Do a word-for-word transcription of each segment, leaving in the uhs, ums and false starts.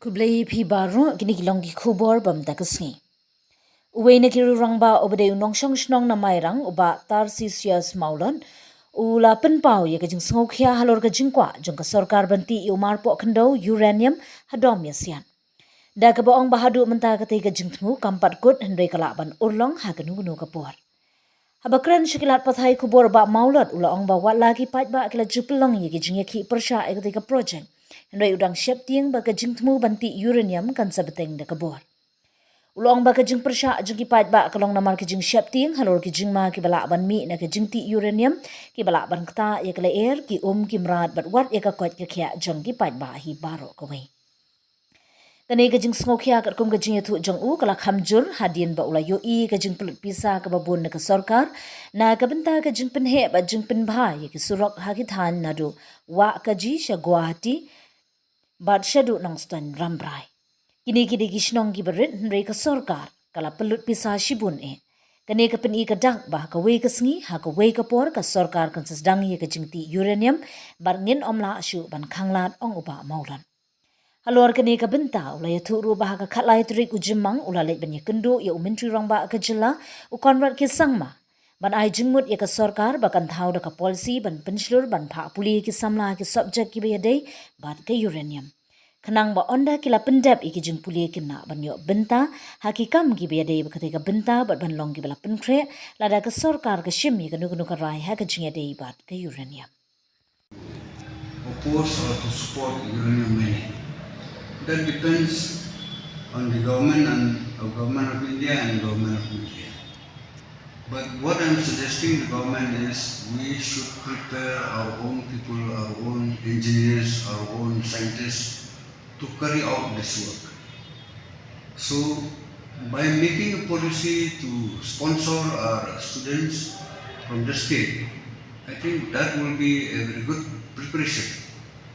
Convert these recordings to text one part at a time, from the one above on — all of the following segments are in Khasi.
Khublei phi baroh, kine ki long ki khubor ba mynta ka sngi. Uwei na ki rangbah uba dei u nongshong shnong na Mairang, u Bah Tarsisius Mawlot, u la pynpaw ïa ka jingsngewkhia halor ka jingkwah jong ka sorkar ban tih ïa u marpoh khyndew uranium ha Dom Ïasian. Da kaba ong ba haduh mynta katei ka jingthmu kam pat kut, hynrei ka lah ban urlong ha kano kano ka por. Haba kren sha ki lad pathai khubor, Bah Mawlot u la ong ba wat la ki paidbah ki la ju pynlong ïa ki jingïakhih pyrshah ïa katei ka project, hynrei u dang sheptieng ba ka jingthmu ban tih uranium kan sa bteng da ka bor. U la ong ba ka jingpyrshah jong ki paidbah ka long namar ka jingsheptieng halor ki jingma kiba lah ban mih na ka jingtih uranium, kiba lah ban ktah ïa ka lyer, ki um, ki mrad bad wat ïa ka koit ka khiah jong ki paidbah hi baroh kawei. Kane ka jingsngewkhia katkum ka jingïathuh jong u ka la kham jur hadien ba u la ïohi ka jingpynlut pisa kaba bun na ka sorkar na ka bynta ka jingpynheh bad jingpynbha ïa ki surok ha ki thaiñ naduh Wahkaji sha Guwahati bad shaduh Nongstoiñ Rambrai. Kine ki dei ki shnong kiba rit, hynrei ka sorkar ka la pynlut pisa shibun eh. Kane ka pyni ka dak ba ha kawei ka sngi, ha kawei ka por, ka sorkar kan sa sdang ïa ka jingtih uranium bad ngin ym lah shuh ban khanglad, ong u Bah Mawlot. Halor kane ka bynta u la ïathuh ruh ba ha ka khatlai tarik u Jymmang u la leit ban ïakynduh ïa u Myntri Rangbah ka jylla, u Conrad K Sangma, ban ai jingmut ïa ka sorkar ba kan thaw da ka polisi ban pynshlur ban phah pule ki samla ki subject kiba ïadei bad ka uranium, khnang ba ynda ki la pyndep ïa ki jingpule kin lah ban ïoh bynta ha ki kam kiba ïadei bad katei ka bynta bad ban long kiba la pynkhreh lada ka sorkar ka shim ïa kano kano ka rai ha ka jingïadei bad ka uranium. Oppose or to support uranium mining. That depends on the government and, uh, government of India and government of India. But what I'm suggesting the government is we should prepare our own people, our own engineers, our own scientists to carry out this work. So, by making a policy to sponsor our students from the state, I think that will be a very good preparation.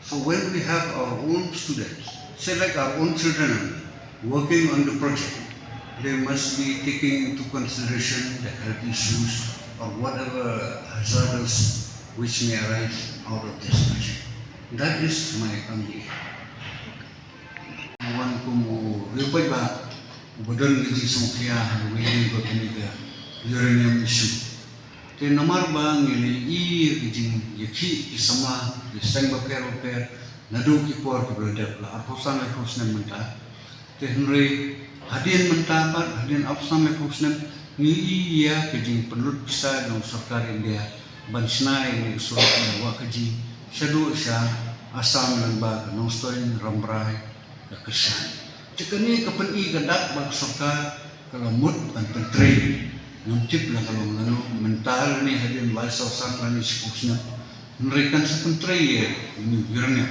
So when we have our own students, say like our own children working on the project, they must be taking into consideration the health issues or whatever hazardous which may arise out of this project. That is my only. Wan kum u riewpaidbah uba don ka jingsngewkhia ha kawei ka kane ka uranium issue. Te namar ba ngi la ïohi ka jingïakhih ki samla ki seng bapher bapher naduh ki por kiba la dep, la arphew san laiphew snem mynta. Te hynrei hadien mynta pat, hadien arphew san laiphew snem, ngi ïohi ïa ka jingpynlut pisa jong sorkar India ban shna ïa kane ka surok na Wahkaji shaduh sha Assam lyngba ka Nongstoiñ, Rambrai, ka Kyrshan. Te kane ka pyni ka dak ba ka sorkar ka la mut ban pyntrei. Ngam tip la ka long lano mynta lane hadien lai saw san lane shiphew snem. Hynrei kan sa pyntrei ïa une u uranium.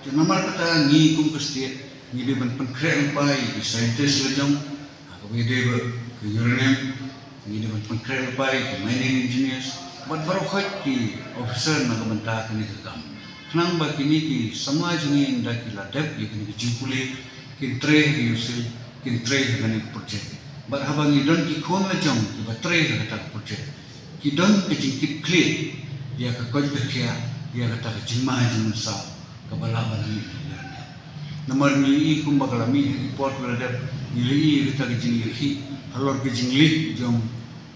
Te namar kata ngi kum ka state ngi dei ban pynkhreh lypa ïa ki scientist la jong ha kaba ïadei bad ka uranium. Ngi dei ban pynkhreh lypa ïa ki mining engineers bad baroh khoit ki officer na ka bynta kane ka kam. Khnang ba kine ki samla jong ngi ynda ki la dep ïa kine ki jingpule kin trei ha ka U S A I, kin trei ha kane ka project. Bad haba ngi don ki khun la jong kiba trei ha kata ka project, ki don ka jingkitkhlieh ïa ka koit ka khiah, ïa kata ka jingma jingmynsaw kaba lah ban mih. Namar ngi la ïohi kumba ka la mih ha ki por kiba la dep, ngi la ïohi ïa kata ka jingïakhih halor ka jingleak jong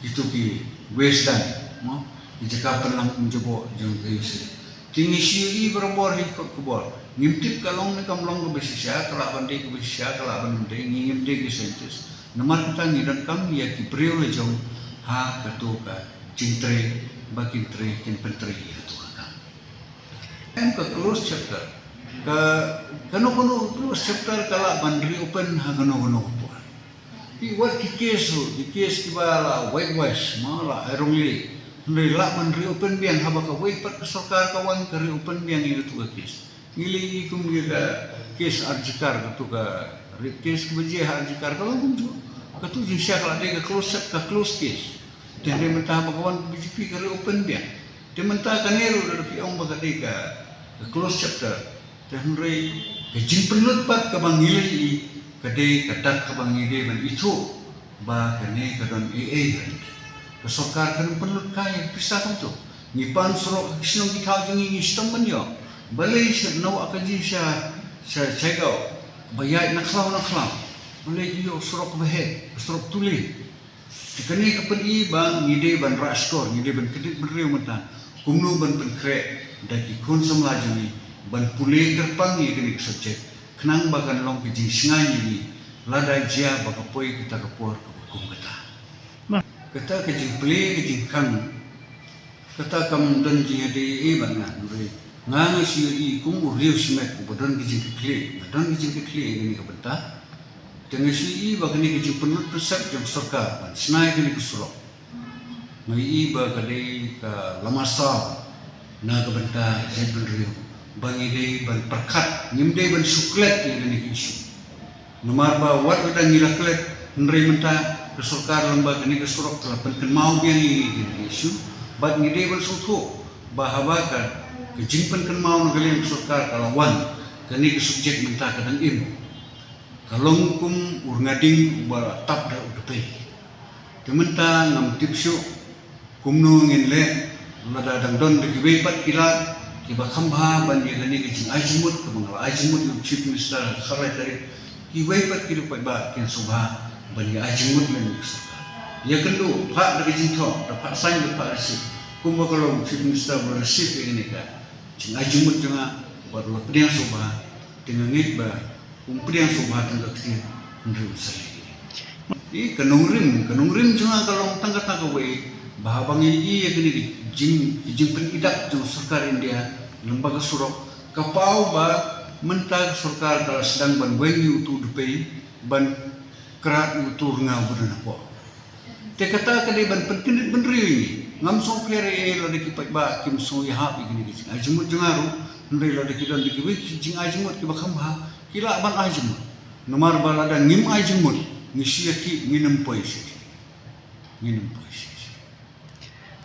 kito ki waste dump, mo, ki jaka pynlang umjaboh jong ka U S A I. Te ngi shu ïohi barabor ha ki kot khubor. Ngim tip ka long ne kam long kaba shisha, ka lah ban dei kaba shisha, ka lah ban ym dei, ngi ngim dei ki scientist. Namar kata ngi donkam ïa ki briew la jong ha kato ka jingtrei ba kin trei, kin pyntrei ïa kato ka kam. Em, ka close chapter, ka, kano kano close chapter ka lah ban reopen ha kano kano ka por. Ki wat ki case ruh, ki case kiba la whitewash, ma, la airong leh. Hynrei lah ban reopen biang haba kawei pat ka sorkar ka wan ka reopen biang ïa kato ka case. Ngi la ïohi kum ïa ka case R G Kar, kato ka rape case kaba jia ha R G Kar, ka long kumjuh. Kato jingshisha ka la dei ka close chap-, ka close case. Te hynrei mynta haba ka wan ka B J P ka reopen biang. Te mynta kane ruh lada phi ong ba ka dei ka, ka close chapter. Te hynrei ka jingpynlut pat kaba ngi la ïohi ka dei ka dak kaba ngi dei ban ithuh ba kane ka don ei ei. Ka sorkar kan pynlut kai pisa kumto. Ngi pan surok ha ki shnong ki thaw jong ngi, ngi shitom ban ïoh. Balei sha Wahkaji, sha, sha Chaigaon, ba ïaid na khlaw na khlaw. Ba leh ïoh surok ba heh, surok tuli. Te kane ka pyni ba ngi dei ban rah shkor, ngi dei ban kyndit bynriew mynta kumno ban pynkhreh da ki khun samla jong ngi ban pule kyrpang ïa kane ka subject, khnang ba kan long ka jingshngaiñ ïa ngi lada jia ba ka poi kata ka por kaba kum kata. Kata ka jingpule ka jingkhang, kata kam don jingïadei ei bad nga, hynrei nga nga shu ïohi kum u riew shimet uba don ka jingkitkhlieh, nga don ka jingkitkhlieh ïa kane ka bynta. Te nga shu ïohi ba kane ka jingpynlut pynsep jong sorkar ban shna ïa kane ka surok, nga ïohi ba ka dei ka lama saw na ka bynta jaitbynriew ba ngi dei ban pyrkhat, ngim dei ban shu klet ïa kane ka issue. Namar ba wat lada ngi la klet, hynrei mynta ka sorkar lem bad kane ka surok ka la pynkynmaw biang ïa ngi ïa kane ka issue, bad ngi dei ban sngewthuh ba haba ka, ka jingpynkynmaw na ka liang ka sorkar ka la wan, kane ka subject mynta ka dang im, ka long kum u rnga ding uba la tap da u dpei. Te mynta ngam tip shuh kumno ngin leh lada dang don da kiwei pat ki lad kiba kham bha ban ïa kane ka jingai jingmut kaba nga la ai jingmut ïa u Chief Minister ha ka khatlai tarik. Kiwei pat ki dei paidbah kin sngewbha ban ïa ai jingmut lem ïa ka sorkar. Ïakynduh, phah da ka jingthoh, da phah sign, da phah receipt, kumba ka long u Chief Minister ba la receive ïa kane ka jingai jingmut jong nga bad la pdiang sngewbha. Te nga ngeit ba um pdiang sngewbha tang ka ktien, hynrei um sa leh. I ka nongrim, ka nongrim jong nga ka long tang kata kawei, ba haba ngi ïohi ïa kane ka jing, ka jingpynidak jong sorkar India lem bad ka surok, ka paw ba mynta ka sorkar ka la sdang ban weng ïa utu u dpei, ban krat ïa utu u rnga uba don hapoh. Te kata ka dei ban pynkyndit bynriew ïa ngi. Ngam sngewpher ei ei lada ki paidbah kim sngew ïahap ïa kine ki jingai jingmut jong nga ruh, hynrei lada ki don da kiwei ki jingai jingmut kiba kham bha, ki lah ban ai jingmut. Namar ba lada ngim ai jingmut, ngi shu ïakhih, ngin ym poi shisha. Ngin ym poi shisha.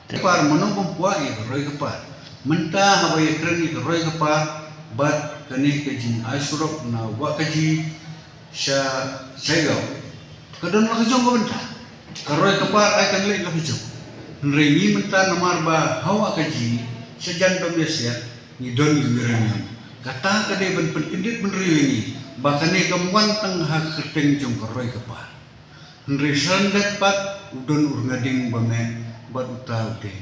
Te par, mano bym kwah ïa ka roi ka par. Mynta haba ïakren ïa ka roi ka par bad kane ka jingai surok na Wahkaji sha Jaigaon, ka don la ka jong ka bynta. Ka roi ka par ai kan leit la ka jong. Hynrei ngi mynta namar ba ha Wahkaji sha jan Dong Ïasiat ngi don ïa u uranium. Kata ka dei ban pynkyndit bynriew ïa ngi ba kane kam wan tang ha ka kyrteng jong ka roi ka par. Hynrei sha lyndet pat u don u rnga ding ba meh bad uta u dei